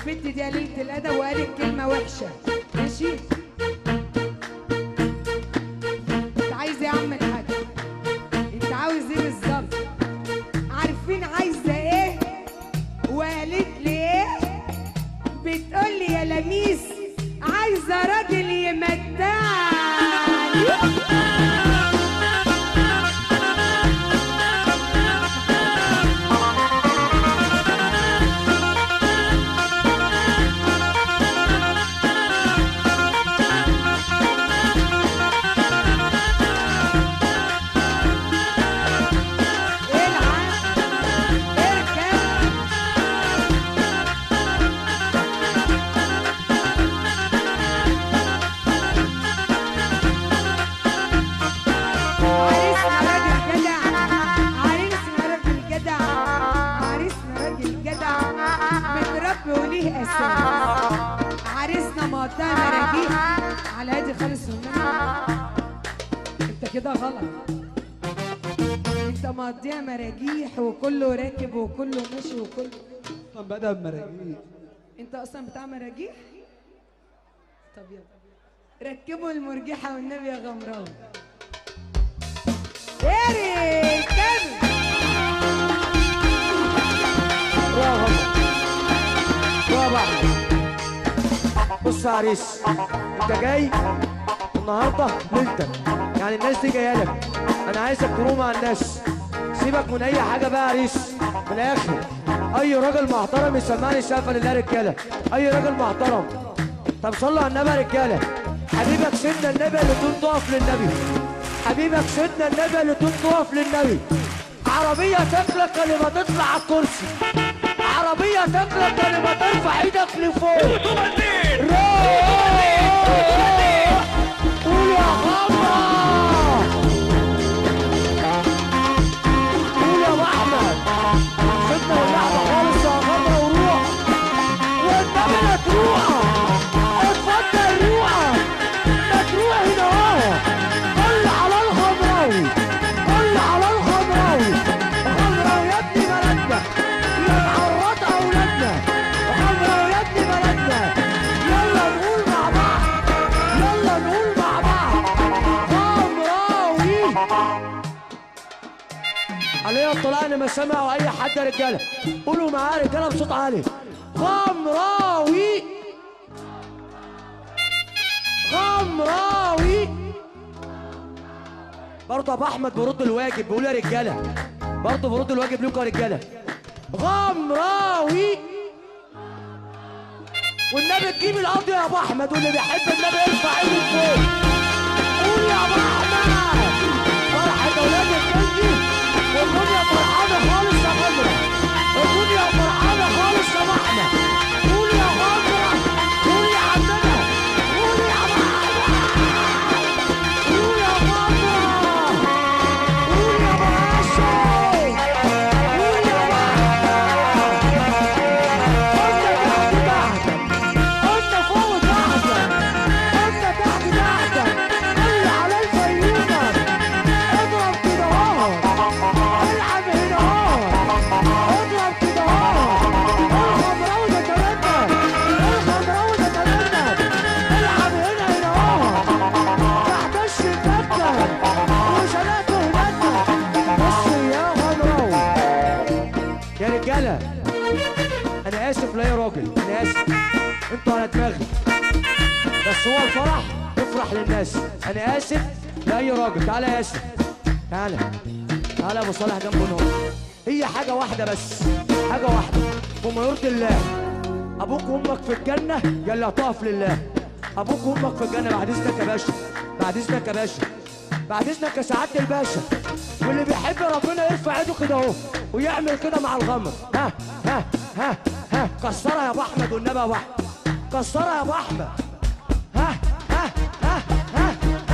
البت دي قليلة الأدب وقالت كلمة وحشة، ماشي؟ أنت عايز إيه يا عم الحاج؟ أنت عاوز إيه بالظبط؟ عارفين عايزة إيه؟ وقالت لي إيه؟ بتقول لي يا لميس عايزة راجل يمتعني. عريسنا مقطع مراجيح على هادي خالص. انت كده غلط، انت مقضيها مراجيح وكله راكب وكله ماشي وكله اصلا بدأ بمراجيح. انت اصلا بتاع مراجيح؟ طب يلا ركبوا المرجحة والنبي يا غمراوي. اركب بص يا عريس، انت جاي النهارده ليلتك، يعني الناس دي جاية لك، انا عايزك تروح مع الناس، سيبك من اي حاجة بقى يا عريس، من الاخر اي راجل محترم يسمعني سقفه لله يا رجاله، اي راجل محترم. طب صلوا على النبي يا رجاله. حبيبك سيدنا النبي اللي تقوم تقف للنبي، حبيبك سيدنا النبي اللي تقوم تقف للنبي. عربية تاكلك اللي ما تطلع على الكرسي، عربية تاكلك اللي ما ترفع ايدك لفوق. روح قول يا غمرة، قول يا ابو احمد، سيبنا واللعبة خالص يا غمرة وروح، والنبي لا تروح، اتفضل روح، ما تروح هنا اهو. كل على الغمراوي، كل على الغمراوي، غمراوي يا ابني بلدنا، يا معرض اولادنا، غمراوي يا ابني بلدنا. يلا نقول مع بعض، يلا نقول مع بعض غمراوي. عليا الطلاق انا ما سمعوا اي حد يا رجاله، قولوا معايا رجاله بصوت عالي، غمراوي غمراوي. برضه ابو احمد برد الواجب، بيقول يا رجاله، برضه برد الواجب لكم يا رجاله، غمراوي. والنبي تجيب القضية يا ابو احمد، واللي بيحب النبي يرفع ايده لفوق. قول يا ابو احمد. فرحة اولاد الكنجي، والدنيا فرحانة خالص يا غمرة، الدنيا فرحانة خالص يا ابو احمد. قول يا غمرة، قول يا عمنا، قول يا ابو احمد، قول يا غمرة، قول يا ابو هاشم، قول يا ابو احمد. قلنا تحت تحتك، قلنا فوق تحتك، قلنا تحت تحتك، قل على الفيومة، اضرب كده اهو، العب هنا اهو، اضرب كده اهو. الغمراوي ده تمنا، الغمراوي ده تمنا، العب هنا هنا اهو، تحت الشباك وشنقته هناك. بص يا غمراوي يا رجاله، انا اسف. لا يا راجل انا اسف، انتوا على دماغي، بس هو الفرح افرح للناس. انا اسف لاي راجل. تعالى يا ياسر، تعالى تعالى يا ابو صالح جنبه نور. هي حاجة واحدة بس، حاجة واحدة وما يرضي الله. ابوك وامك في الجنة يا اللي هتقف لله. ابوك وامك في الجنة. بعد اذنك يا باشا، بعد اذنك يا باشا، بعد اذنك يا سعادة الباشا. واللي بيحب ربنا يرفع ايده كده اهو ويعمل كده مع الغمر. ها ها ها ها، كسرها يا ابو احمد والنبي يا ابو احمد، كسرها يا ابو احمد. ها ها ها ها ها.